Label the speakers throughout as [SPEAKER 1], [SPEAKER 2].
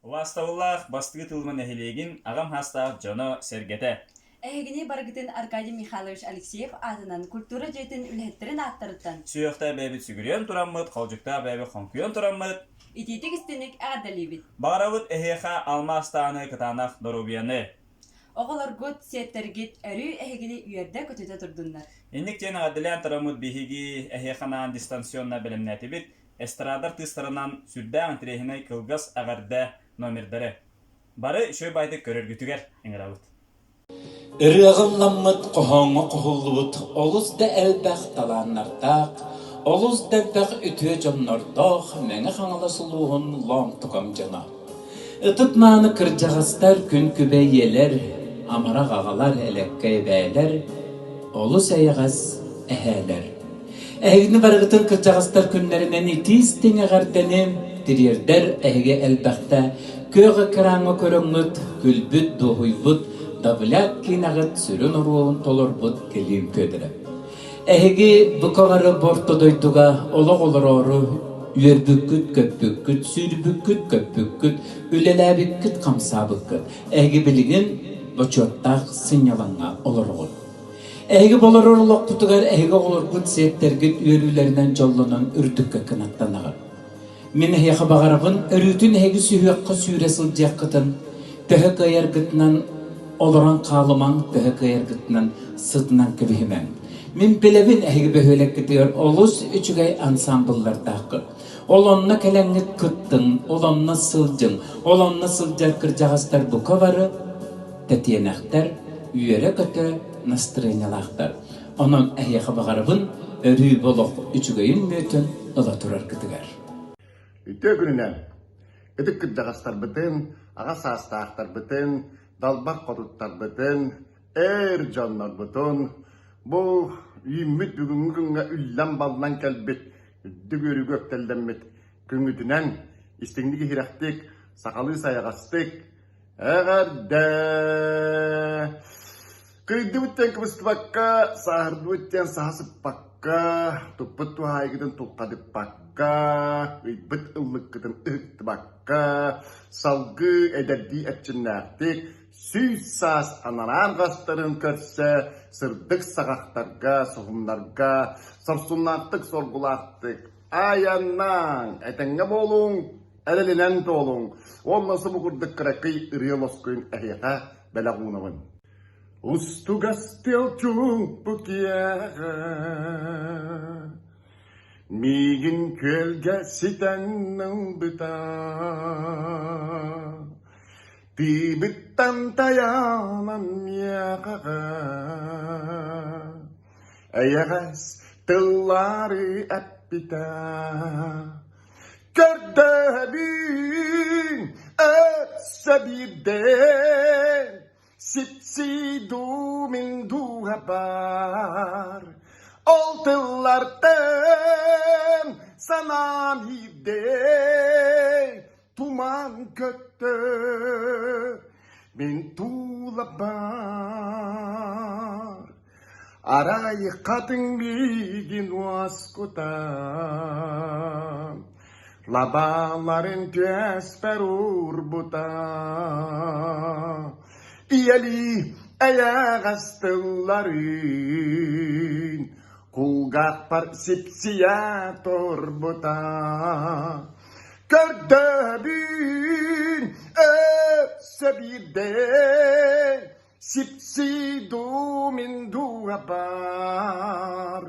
[SPEAKER 1] Убаастабыллаах бастыҥ тылыма нэһилиэгин аҕам саастаах дьоно-сэргэтэ!
[SPEAKER 2] Эһигини барыгытын Аркадий Михайлович Алексеев аатынан культура дьиэтин үлэһиттэрин ааттарыттан
[SPEAKER 1] Сүһүөхтээх бэйэбит сүгүрүйэн тураммыт, холдьуктаах бэйэбит хоҥкуйан тураммыт,
[SPEAKER 2] итиитик истиник эҕэрдэлиибит!
[SPEAKER 1] Баҕарабыт эһиэхэ алмаастааны кытаанах доруобуйаны!
[SPEAKER 2] Оҕолоргут, сиэттэргит өрүү эһигини үөрдэ-көтүтэ турдуннар!
[SPEAKER 1] Инник диэн эҕэрдэлээн тураммыт биһиги эһиэхэ анаан дистанционно бэлэмнээтибит. Эстрада артыыстарынан сүрдээх интэриэһинэй кылгас эҕэрдэ номердары. Бары үчүгэй баайдык көрөргүтүгэр ыҥырабыт.
[SPEAKER 3] Ырыаҕа ылламмыт, хоһооҥҥо хоһуллубут олус да элбэх талааннардаах, олус да элбэх үтүө дьоннордоох Мэҥэ Хаҥалас улууһун Лоомтукам дьоно. Ытык-мааны кырдьаҕастар, күн-күбэй ийэлэр, амарах аҕалар, элэккэй эбээлэр, олус эйэҕэс эһээлэр. Эһигини барыгытын кырдьаҕастар күннэринэн итии-истиҥ эҕэрдэни тириэрдэр эһиги элбэхтэ күөх экраҥҥа көрөҥҥүт, күлбүт, дуоһуйбут, Давлят киинэҕит сүрүн оруолун толорбут Килиим Федоров. Эһиги бу көҕөрө борто дойдуга олох олороору үөрбүккүт-көппүккүт, сүүрбүккүт-көппүккүт, үлэлээбиккит-хамсаабыккыт. Эһиги билигин бочуоттаах сынньалаҥҥа олороҕут. Эһиги болорор олохпутугар эһиги оҕолоргут сиэттэргит үөрүүлэринэн дьоллонон үрдүккэ кынаттанаҕыт. Мин эһиэхэ баҕарабын өрүүтүн эһиги сүһүөххэ сүүрэ сылдьыаххытын, төһө кыайаргытынан олорон хаалымаҥ, төһө кыайаргытынан сытынан кэбиһимэҥ. Мин билэбин эһиги бөһүөлэккитигэр олус үчүгэй ансаамбыллардааххыт. Ол онно кэлэҥҥит кыттыҥ, ол онно сылдьыҥ, ол онно сылдьар кырдьаҕастар бука бары тэтиэнэхтэр, үөрэ-көтө настырыанньалаахтар. Онон эһиэхэ баҕарабын өрүү олох үчүгэйин мүөтүн ыла тураргытыгар.
[SPEAKER 4] Үтүө күнүнэн! Ытык кырдьаҕастарбытын, аҕа саастаахтарбытын, далбар хотуттарбытын, эр дьоннорбутун бу үүммүт бүгүҥҥү күҥҥэ үллэн-баллан кэлбит үрдүк үөрүүгэ үктэллэммит күҥҥүтүнэн истиҥник-иһирэхтик, сахалыы сайаҕастык Эҕэрдэ! Кыйдыбыт диэн кыбыстыбакка, сааһырдыбыт диэн саһа сыппакка, туппут туһаайгытын тулхадыппакка, ыйбыт ыллыккытын ыһыктыбакка, салгыы эдэрдии эрчимнээхтик, 100 саас анараан хастарын көрсө, сырдык саҕахтарга, суһумнарга, сорсуннаахтык, соргулаахтык айаннааҥ, этэҥҥэ буолуҥ, Эрэлинэн туолуҥ уонна субу курдук кыракый ырыа лоскуйун эһиэхэ бэлэх уунабын. Устугас тыал чуумпу киэҕэ Миигин күөлгэ ситэн ылбыта Тыыбыттан тайаанан миэхэҕэ Эйэҕэс тыллары эппитэ Көрдөһөбүн өссө биирдэ сипсий дуу мин дууһабар Ол тыллартан санаам иирдэ туман көттө мин туулабар Арай хатыҥ миигин уоскутан, лабааларын түөспэр уурбута. Ийэлии эйэҕэс тылларын кулгаахпар сипсийэ турбута. Көрдөбүн өссө биирдэ Сипсий дуу мин дууһабар,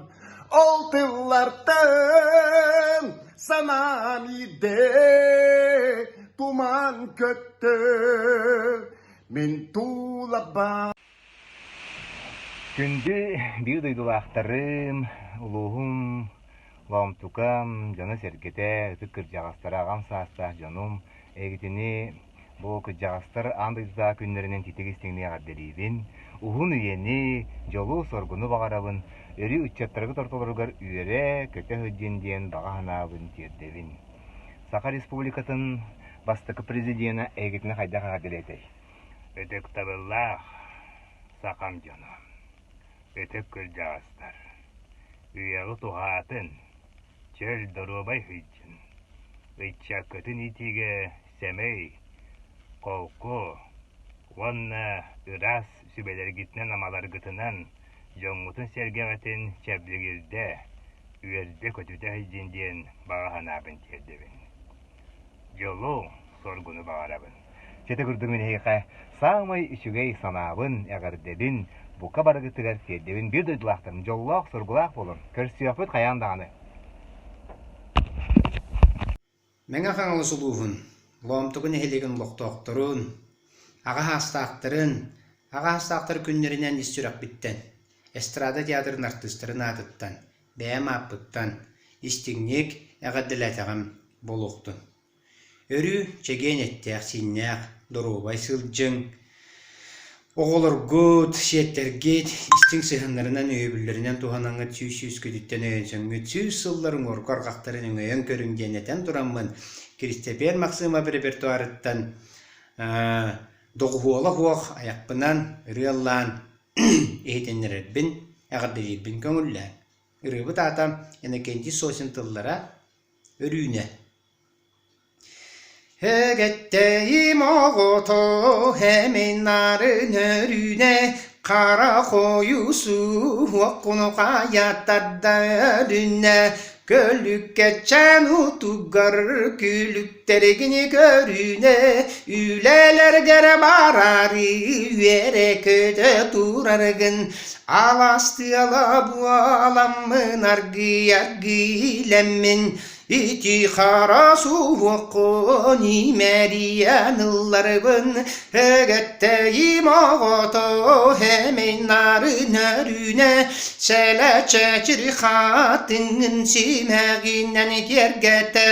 [SPEAKER 4] ол тыллартан санаам иирдэ, туман көттө, мин туулабар.
[SPEAKER 5] Күндү биир дойдулаахтарым, улууһум Лоомтукам дьоно-сэргэтэ, ытык кырдьаҕастара, аҕам саастаах дьонум, эһигитини бу кырдьаҕастар аан дойдутааҕы күннэринэн титик истиҥник эҕэрдэлиибин. Уһун үйэни, дьолу-соргуну баҕарабын, өрүү ыччаттаргыт ортолоругар үөрэ, көтө сылдьын диэн баҕа санаабын тиэрдэбин. Саха Республикатын бастакы президенэ эһигитини хайдах эҕэрдэлиэтэй? Ытыктабыллаах сахам дьоно, ытык кырдьаҕастар, үйэҕит уһаатын, чөл доруобай сылдьын, ыччаккытын иитиигэ сэмэй, Холку уонна ыраас сүбэлэргитинэн-амаларгытынан дьоҥҥутун-сэргэҕитин чэбдигирдэ, үөрдэ-көтүтэ сылдьын диэн баҕа санаабын тиэрдэбин. Дьолу, соргуну баҕарабын. Чэ курдук мин эһиэхэ саамай үчүгэй санаабын, эҕэрдэбин, бука барыгытыгар тиэрдэбин биир дойдулаахтарым дьоллоох, соргулаах буолун. Көрсүөхпүт хайаан даҕаны.
[SPEAKER 6] Мэҥэ Хаҥалас улууһун Лоомтуку нэһилиэгин олохтоохторун, аҕа саастаахтарын, аҕа саастаахтар күннэринэн ис сүрэхпиттэн, эстрада театрын артыыстарын аатыттан, бэйэм ааппыттан истиҥник эҕэрдэлээтэҕим буолуохтун. Өрүү чэгиэн эттээх-сииннээх, доруобай сылдьыҥ, Оҕолоргут, сиэттэргит истиҥ сыһыаннарынан, өйөбүллэринэн туһанаҥҥыт сүүс-сүүскүтүттэн өйөнсөҥҥүт сүүс сыллар уҥуоргу арҕахтарын өҥөйөн көрүҥ диэн этэн тураммын, Киристэпиэр Махсыымап репертуарыттан доҕуһуола суох айахпынан ырыа ыллаан иһитиннэрэрбин, эҕэрдэлиирбин көҥүллээҥ. Ырыабыт аата Иннокентий Сосин тыллара «Өрүүнэ». Эгэттэйим оҕото эмин нарын өрүүнэ хара хойуу суһуоххуну хайа тарда өрүнэ көлүкэчээн утугар күлүктэргини көрүнэ үлэлэргэр бараары үөрэ көтө тураргын алаас тыала буоламмын аргый аргыйлэммин Ити хара суһуоххун имэрийэн ылларбын, Эгэттэйим оҕото эмин нарын өрүүнэ, Сэлэчэчир хатыҥын симэҕинэн киэргэтэ,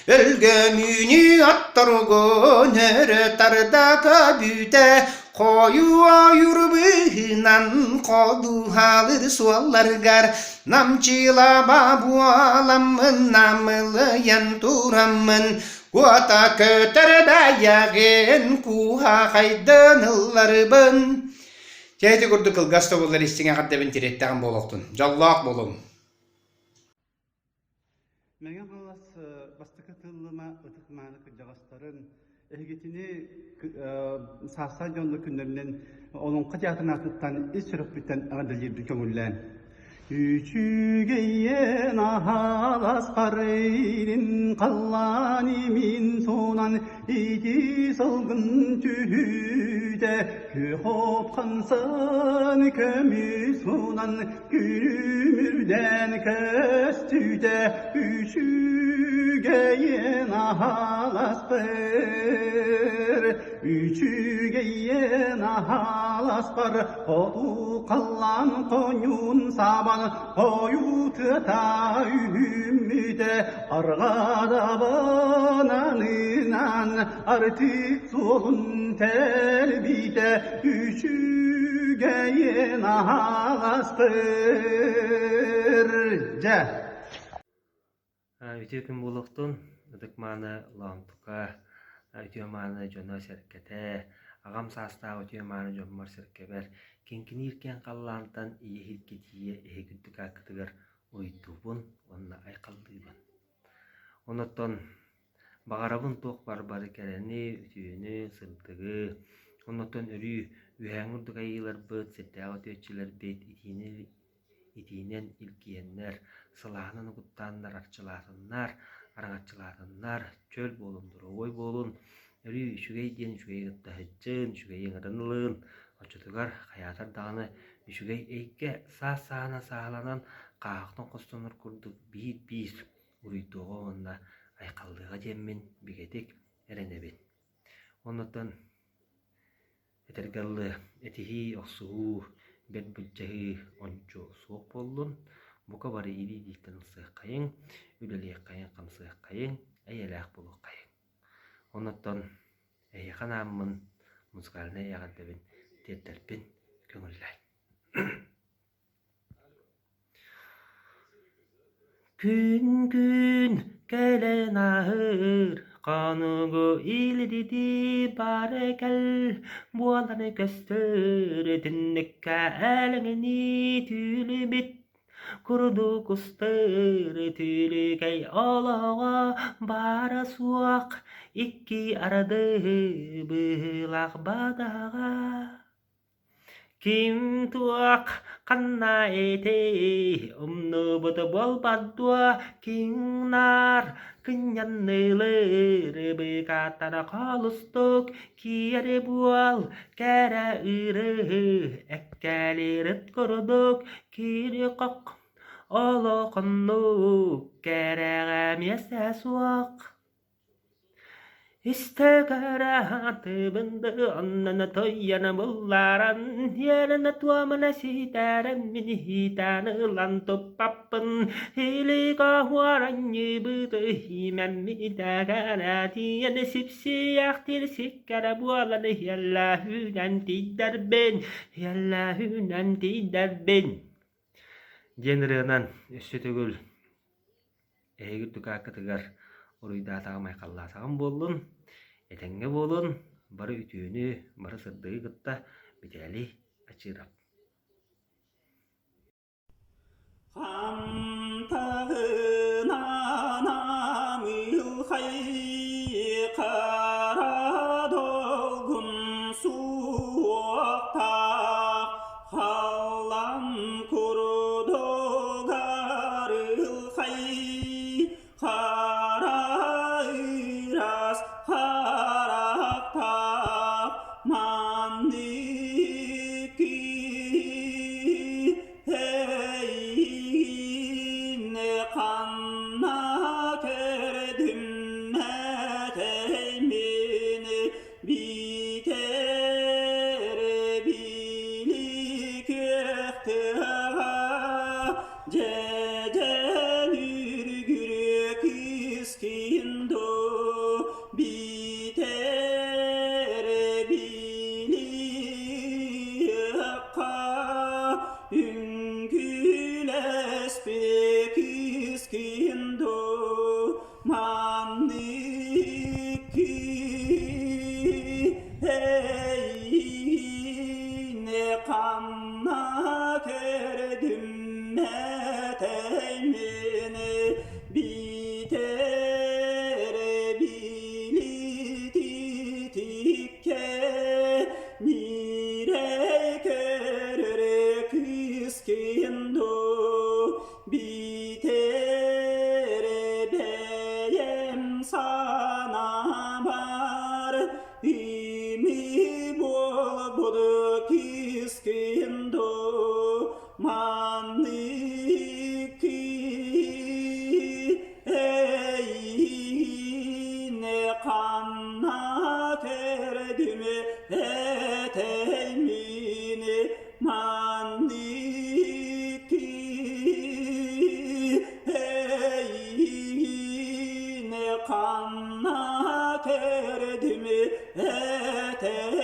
[SPEAKER 6] Өлгөмүүнү отторгун өрө тарда көбүтэ, Хойуу ойуур быыһынан ходуһалыыр суолларыгар намчылаба буоламмын намылыйан тураммын куота көтөр бэйэҕин кууһахайдан ылларыбын. Чэ ити курдук кылгас да буоллар истиҥ эҕэрдэбин тириэттэҕим буолуохтун. Дьоллоох буолуҥ.
[SPEAKER 7] Мэҥэ Хаҥалас бастакы тыллыма ытык-мааны кырдьаҕастарын, эһигитини саастаах дьоннор күннэринэн Олоҥхо театрын аатыттан ис сүрэхпиттэн эҕэрдэлиирбин көҥүллээн. Үчүгэйин аһалас харыйын халлаан имин суунан ити сылгын түһүүтэ күөх от хансан көмүс суунан Күлүмүрдээн көстүүтэ үчүгэйин аһаласпыр, үчүгэйин аһаласпар хоту халлаан хоньуун сабан хойуу тыата үһүммүтэ арҕадабананынан Артык суолун тэлбитэ үчүгэйин аһаҕастыр дьэ
[SPEAKER 8] Үтүө күн буолуохтун, ытык-мааны Лоомтука, үтүө-мааны дьоно-сэргэтэ, аҕам саастаах үтүө-мааны дьоммор-сэргэбэр, киҥкиниир киэҥ халлаантан ийэ иһиргэ тиийэ эһиги үрдүк ааккытыгар уйдуубун уонна айхаллыыбын. Онуттан Баҕарабын туох баар бары кэрэни, үтүөнү, сырдыгы, оннуттан өрүү үөһээҥҥи курдук айыыларбыт, сирдээҕи үтүөччүлэрбит итиини итиинэн илгийэннэр, сылааһынан угуттааннар арчылаатыннар, араҥаччылаатыннар, чөл буолун, доруобуй буолун, өрүү үчүгэй диэн үчүгэйи кытта сылдьын, үчүгэйи ыҥыран ылын, оччотугар хайаатар даҕаны үчүгэй эйгэ саас-сааһынан сааһыланан, хааһахтан хостонор курдук биир-биир уруйдуоҕа уонна айхаллыаҕа диэммин бигэтик эрэнэбин. Оннуттан этэргэ дылы этиһии, охсуһуу, бэрт былдьаһыы ончу суох буоллун. Бука бары илии-илииттэн ылсыаххайыҥ, үлэлиэххэйиҥ-хамсыаххайыҥ, эйэлээх буолуоххайыҥ. Оннуттан эһиэхэ анааммын музыкальнай эҕэрдэбин тиэрдэрбин көҥүллээн. Күн-күн кэлэн ааһыр, хонугу илдьити бары кэл, буолан көстөр түннүккэ элэҥнии түүл-бит. Курдук устар түлүкэй олоҕо баара суох икки арды быһыылаах бадаҕа. Ким туох ханна этэй умнубут буолбат дуо киҥнаар кынньаннылыр быкааттара холустук киэр буол кэрэ ырыһы эккэлирит курдук кири-хох олохоннук кэрэҕэ миэстэ суох Истэ-көрө атыбын оннун туйана булларан, иэрэнэ туомана ситэрэн мин иһитээн ылан туппаппын, илик оһуоранньыбыт иһимэммитэ тиийэн сипсийэхтир сиккэрэ буолан иһэллэһүүнэн тиийдэрбин, иһэллэһүүнэн тиийдэрбин диэн ырыанан өссө төгүл Эһиги тукааккытыгар уруйдаатаҕым айхаллаатаҕым буоллун, этэҥҥэ буолун, бары үтүөнү, бары сырдыгы кытта Битээлий Ачыырап.
[SPEAKER 1] Хантаҕынан амыылхай хара долгун суохтаах Халлан курдугар ылхай хара ыраас харахтаах маннык эйигин ханна көрдүм этэймин Битэр били күөх дьэдьэн үргүр кыскын доо битэр били үҥкүүлэспит кыскын доо Маннык эйиини ханна көрдүм этэймин битэр билититиккэ ньирэй көрөр кыыскын дуу Битэр бэйэм санаабар ими буолбут кискин дуу маннык эйиини ханна көрдүм этэймин Маннык эйиини ханна көрдүм этэй.